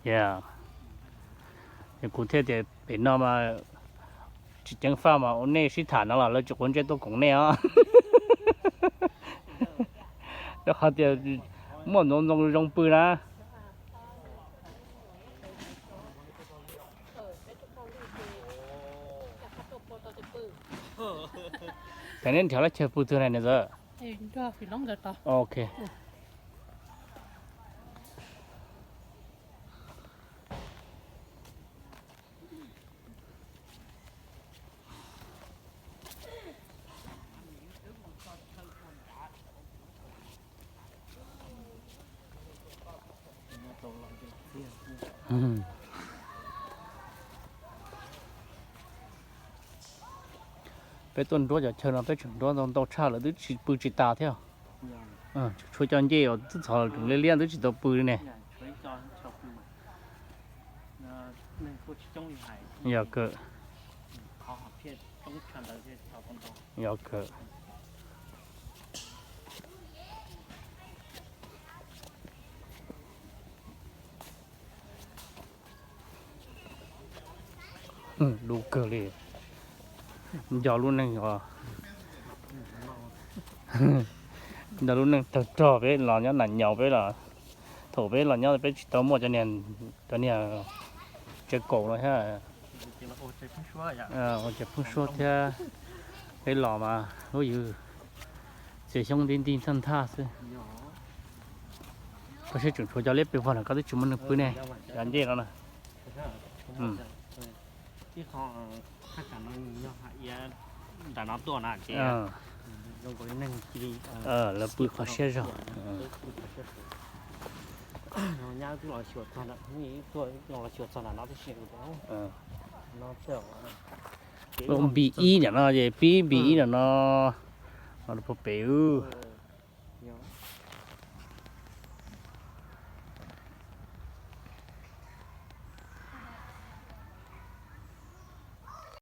Yeah. Es kuv thiaj tias pem no mas tsis ceev faj mas ua nej sib tham no los lawv tsis quav ntsej tuaj koom nej os. Rau qhov tias muaj ntxoov ntxoo zoo pw na. Ces neb nrhiav lub chaw pw twg na niam txiv? Ok. Peb tuaj nruab cov chaw no peb tseem nruab ntau ntau tshaj lawv twb tsis pw tsis tas thiab. Tshuav cov ncej uas twb txhov tseem liab liab twb tsis tau pw li ne. Yog kawg. Yog kawg. Dub kawg li. Nco lub neej os. Nco lub neej tawg rog peb los nyob Nam Nyaus peb los, thaum peb los nyob peb tsis tau muaj cov niag tsev kaum no thiab, ua tsev pheeb suab thiab. Peb los mas lub yws txias xyoob nti nti thaj nthaj xwb. Koj saib tseem tshuav cov liab pes vog no koj twb tsis muaj neeg pw ne, cov ncej no na. Lawv pw qhov siab zog. Npi ib nram no ces pib npi ib nram no, no rau puag pem.